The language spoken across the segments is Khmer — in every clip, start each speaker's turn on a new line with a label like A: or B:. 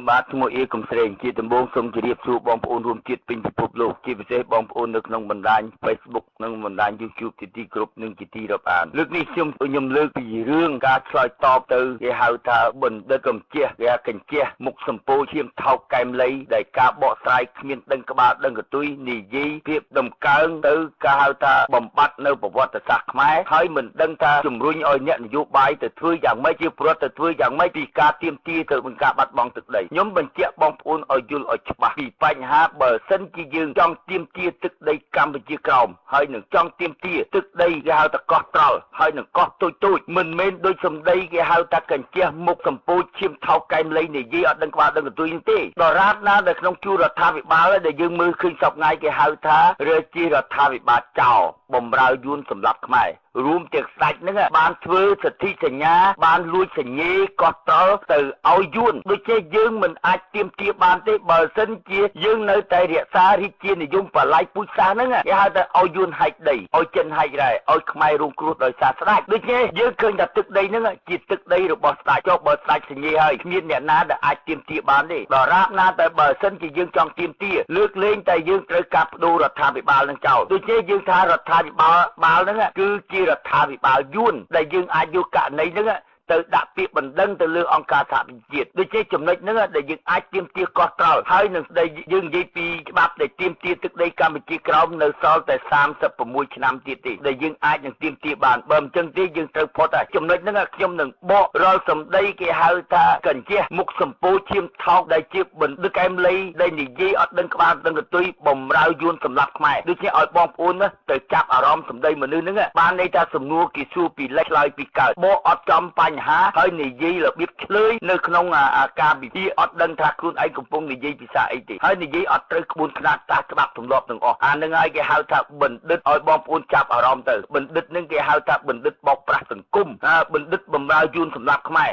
A: បាទឈ្មោះអៀកំស្រេងជាដំបូងសូមជម្រាបសួរបងប្អូនរួមជាតិពេញពិភពលោកជាពិសេសបងប្អូននៅក្នុងបណ្ដាញ Facebook និងបណ្ដាញ YouTube ជាទីគោរពនិងជាទីរាប់អានលើកនេះខ្ញុំលើកពីរឿងការឆ្លើយតបទៅគេហៅថាបណ្ឌិតកំជះគេហៅកញ្ជះមុខសម្ពោឈាមថោកកែមលីដែលការបកស្រាយគ្មានដឹងក្បាលដឹងកន្ទុយនិយាយភាពដំកើងទៅគេហៅថាបំបត្តិនៅប្រវត្តិសាស្ត្រខ្មែរហើយមិនដឹងថាជំរុញឲ្យអ្នកនយោបាយទៅធ្វើយ៉ាងម៉េចជាប្រវត្តិទៅធ្វើយ៉ាងម៉េចពីការទាមទារទៅនឹងការបាត់បង់ទឹកដីខ្ញុំបញ្ជាក់បងប្អូនឲ្យយល់ឲ្យច្បាស់ពីបញ្ហាបើសិនជាយើងចង់ទាមទារទឹកដីកម្ពុជាក្រោមហើយនឹងចង់ទាមទារទឹកដីគេហៅថាកោះត្រល់ហើយនឹងកោះតូចតូចមិនមែនដូចសម្ដីគេហៅថាកញ្ជះមុខសម្ពោធឈាមថោកកែមលីនិយាយអត់ដឹងក្បាលដឹងកន្ទុយទេដរាបណានៅក្នុងជួររដ្ឋាភិបាលដែលយើងមើលឃើញសពថ្ងៃគេហៅថារាជរដ្ឋាភិបាលចោលបំរើយួនសម្រាប់ខ្មែររួមទាំងស្ដេចហ្នឹងបានធ្វើសិទ្ធិសញ្ញាបានលួចសញ្ញេកោះត្រល់ទៅឲ្យយួនដូច្នេះយើងមិនអាចទាមទារបានទេបើសិនជាយើងនៅតែរក្សារាជានិយមបល័យពូជសាសន៍ហ្នឹងគេហៅថាឲ្យយួនហែកដីឲ្យចិនហែករ៉ែឲ្យខ្មែររងគ្រោះដោយសារស្ដេចដូច្នេះយើងឃើញថាទឹកដីហ្នឹងជាទឹកដីរបស់ស្ដេចចុះបើស្ដេចសញ្ញេហើយគ្មានអ្នកណាដែលអាចទាមទារបានទេដរាបណាតែបើសិនជាយើងចង់ទាមទារលើកលែងតែយើងត្រូវការបដូររដ្ឋាភិបាលនឹងចោលដូច្នេះយើងថារដ្ឋាភិបាលហ្នឹងគឺជារដ្ឋាភិបាលយួនដែលយើងអាចយកករណីហ្នឹងទៅដាក់ពាក្យបណ្ដឹងទៅលើអង្គការសហប្រជាជាតិដូច្នេះចំណុចហ្នឹងដែលយើងអាចទាមទារកោះត្រល់ហើយនឹងដែលយើងនិយាយពីច្បាប់ដែលទាមទារទឹកដីកម្ពុជាក្រោមនៅសល់តែ36ឆ្នាំទៀតទេដែលយើងអាចនឹងទាមទារបានបើមិនចឹងទេយើងត្រូវផុតហើយចំណុចហ្នឹងខ្ញុំនឹងបករាល់សម្ដីគេហៅថាកញ្ជះមុខសម្ពោឈាមថោកដែលជាបណ្ឌិតកែមលីដែលនិយាយអត់ដឹងក្បាលដឹងកន្ទុយបំរើយួនសម្រាប់ខ្មែរដូច្នេះឲ្យបងប្អូនទៅចាប់អារម្មណ៍សម្ដីមនុស្សហ្នឹងបានន័យថាសំណួរគេសួរពីលេចឆ្លើយពីកើតបកអត់ចំបញ្ហាហើយនិយាយរបៀបឆ្លើយនៅក្នុងការវិភាគអត់ដឹងថាខ្លួនឯងកំពុងនិយាយភាសាអីទេហើយនិយាយអត់ត្រូវក្បួនខ្នាតតាច្បាប់ទម្លាប់ទាំងអស់អានឹងហើយគេហៅថាបណ្ឌិតឲ្យបងប្អូនចាប់អារម្មណ៍ទៅបណ្ឌិតនឹងគេហៅថាបណ្ឌិតបោកប្រាស់សង្គមបណ្ឌិតបំរើយួនសម្រាប់ខ្មែរ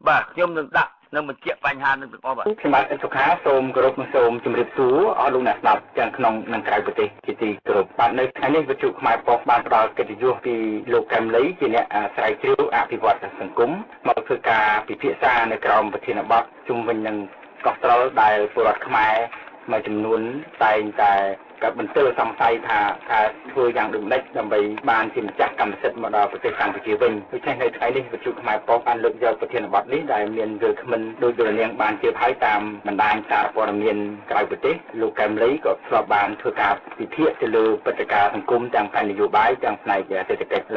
A: បាទខ្ញុំនឹងដាក់នឹងបញ្ជាក់បញ្ហានឹងទាំងអស់បាទ
B: ខ្ញុំបាទសុខាសូមគោរពនិងសូមជម្រាបសួរអស់លោកអ្នកស្ដាប់ទាំងក្នុងនិងក្រៅប្រទេសជាទីគោរពបាទនៅថ្ងៃនេះវិទ្យុខ្មែរប៉ុស្តិ៍បានផ្ដល់កិត្តិយសពីលោកកែមលីជាអ្នកស្រាវជ្រាវអភិវឌ្ឍសង្គមមកធ្វើការពិភាក្សានៅក្រោមប្រធានបទជុំវិញនឹងកោះត្រល់ដែលពលរដ្ឋខ្មែរមួយចំនួនតែងតែក៏បន្ទិលសង្ស័យថាធ្វើយ៉ាងដូចម្ដេចដើម្បីបានជាម្ចាស់កម្មសិទ្ធិមកដល់ប្រទេសកម្ពុជាវិញដូច្នេះនៅថ្ងៃនេះវិទ្យុខ្មែរប៉ុស្តិ៍បានលើកយកប្រធានបទនេះដែលមានវាគ្មិនដោយលោកនាងបានជឿហើយតាមបណ្ដាញសារព័ត៌មានក្រៅប្រទេសលោកកែមលីក៏ធ្លាប់បានធ្វើការវិភាគទៅលើព្រឹត្តិការណ៍សង្គមទាំងផ្នែកនយោបាយទាំងផ្នែកសេដ្ឋកិច្ច